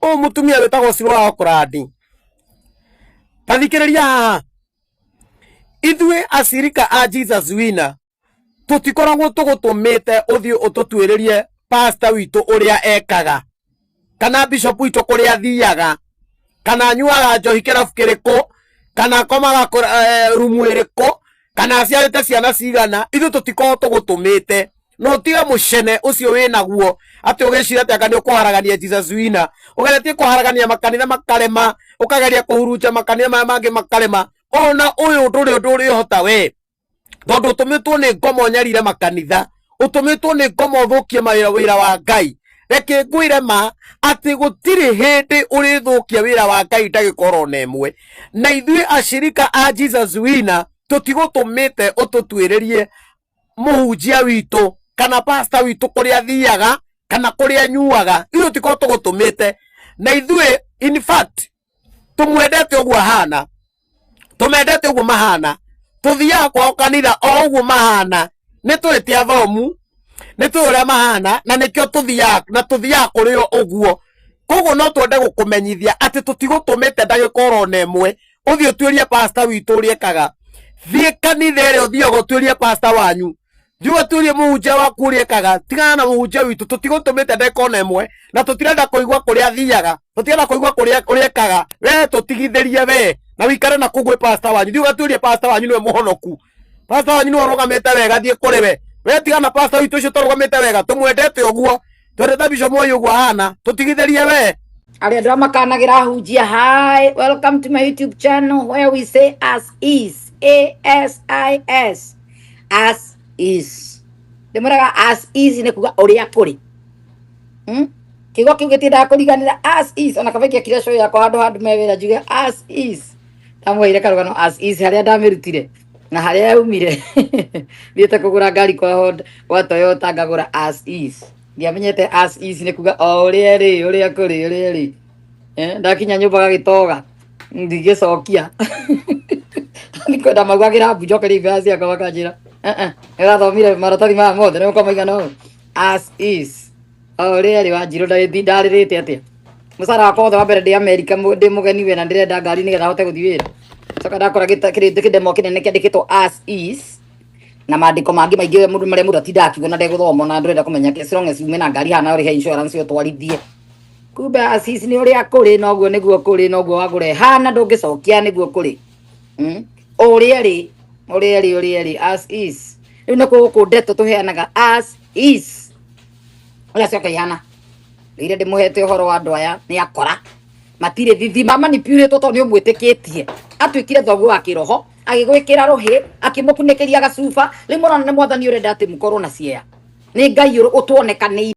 Ũyũ mũtumia wĩtagwo Siloa Okorandi, ta thikĩrĩria haha. Ithuĩ acirika a Jesus Winner tũtikoragwo tũgũtũmĩte ũthiĩ ũtũtuĩrĩrie pastor witũ ũrĩa ekaga, kana bishop witũ kũrĩa athiaga, kana anyuaga njohi kĩrabu kĩrĩkũ, kana akomaga rumu ĩrĩkũ, kana aciarĩte ciana cigana. Ithuĩ tũtikoragwo tũgũtũmĩte. No ũtige mũcene ũcio wĩnaguo atĩ ũgĩciria atĩ anga nĩ ũkũharagania Jesus Winner, ũgeretie kũharagania makanitha makarema, ũkageria kũhurunja makanitha maya mangĩ makarema. Ona ũyũ ndũrĩ ũndũ ũrĩhota we, tondũ ũtũmĩtwo nĩ ngoma ũnyarire makanitha, ũtũmĩtwo nĩ ngoma ũthũkie wĩra wa Ngai. Reke ngwĩre ma atĩ gũtirĩ hĩndĩ ũrĩthũkia wĩra wa Ngai ndagĩka oro na ĩmwe. Na ithuĩ acirika a Jesus Winner tũtigũtũmĩte ũtũtuĩrĩrie mũhunjia witũ kana pastor witũ kũrĩa athiaga kana kũrĩa anyuaga. Ithuĩ tũtikoragwo tũgũtũmĩte. Na ithuĩ in fact tũmwendete ũguo ahana, tũmendete ũguo mahana, tũthiaga kwao kanitha o ũguo mahana. Nĩ tũĩ ti athomu, nĩ tũĩ ũrĩa mahana, na nĩkĩo tũthiaga na tũthiaga kũrĩ o ũguo. Koguo no twende gũkũmenyithia atĩ tũtigũtũmĩte ndagĩka oro na ĩmwe ũthiĩ ũtuĩrie pastor witũ ũrĩa ekaga. Thiĩ kanitha ĩrĩa ũthiaga ũtuĩrie pastor wanyu, thiĩ ũtuĩrie mũhunjia waku ũrĩa ekaga. Tigana na mũhunjia witũ, tũtigũtũmĩte ndagĩka ona ĩmwe, na tũtirenda kũigua kũrĩa athiaga, tũtirenda kũigua kũrĩa ũrĩa ekaga. We tũtigithĩrie we na wĩikare na kũu gwĩ pastor wanyu. Thiĩ ũgatuĩrie pastor wanyu, nĩwe mũhonoku. Pastor wanyu nĩwe ũrũgamĩte wega, thiĩ kũrĩ we. We tigana na pastor witũ ũcio ũtarũgamĩte wega, tũmwendete ũguo, twendete Bishop Moi ũguo ahana, tũtigithĩrie we. Arĩa andũ makanagĩra ahunjia, hi, welcome to my YouTube channel where we say as is, A S I S, as is. Ndĩmwĩraga as is nĩ kuga ũrĩa kũrĩ. Kiugo kĩu gĩtindaga kũriganĩra, as is. Ona kaba ingĩakire show yakwa handũ handũ me wĩra njuge as is. Ndamũheire karũgano as is harĩa ndamĩrutire na harĩa yaumire. Thiĩte kũgũra ngari kwa Honda, gwa Toyota, ngagũra as is. Ndiamenyete as is nĩ kuga o ũrĩa ĩrĩ, ũrĩa kũrĩ, ũrĩa ĩrĩ. Ndakinya nyũmba gagĩtoga ndingĩcokia, ndikwenda maugagĩra mbu njokerie mbeca ciakwa, makanjĩra, "Eh, eh, nĩũrathomire maratathi maya mothe nĩgũkorwo maigana ũũ." As is, o ũrĩa ĩrĩ. Wanjirũ ndarĩrĩte atĩa mũcara wakwa wothe wa mbere ndĩ Amerika, ndĩ mũgeni we, na ndĩrenda ngari nĩgetha hote gũthiĩ wĩra. Coka ndakora kĩndemo kĩnene kĩandĩkĩtwo as is na mandĩko mangĩ maingĩ mũndũ marĩa mũndũ atindaga akiuga na ndegũthoma na ndũrenda kũmenya, as long as ume na ngari hana ũrĩhe insurance ũtwarithie. Kumbe as is nĩ ũrĩa kũrĩ, noguo nĩguo kũrĩ, noguo wagũra hana, ndũngĩcokia, nĩguo kũrĩ. Ũrĩa ĩrĩ, ũrĩa ĩrĩ, ũrĩa ĩrĩ, as is. Rĩu nĩ gũkũ ndeto tũheanaga as is ũrĩa cioka ihana. Rĩrĩa ndĩmũhete ũhoro wa andũ aya nĩ akora matirĩ thithima, manipulate tondũ nĩ ũmwĩtĩkĩtie. Atuĩkire thoguo wa kĩroho, agĩgwĩkĩra rũhĩ, akĩmũkunĩkĩria gacuba. Rĩu mũrona nĩ mwathani ũrenda atĩ mũkorwo na ciea, nĩ Ngai ũtuonekanĩire.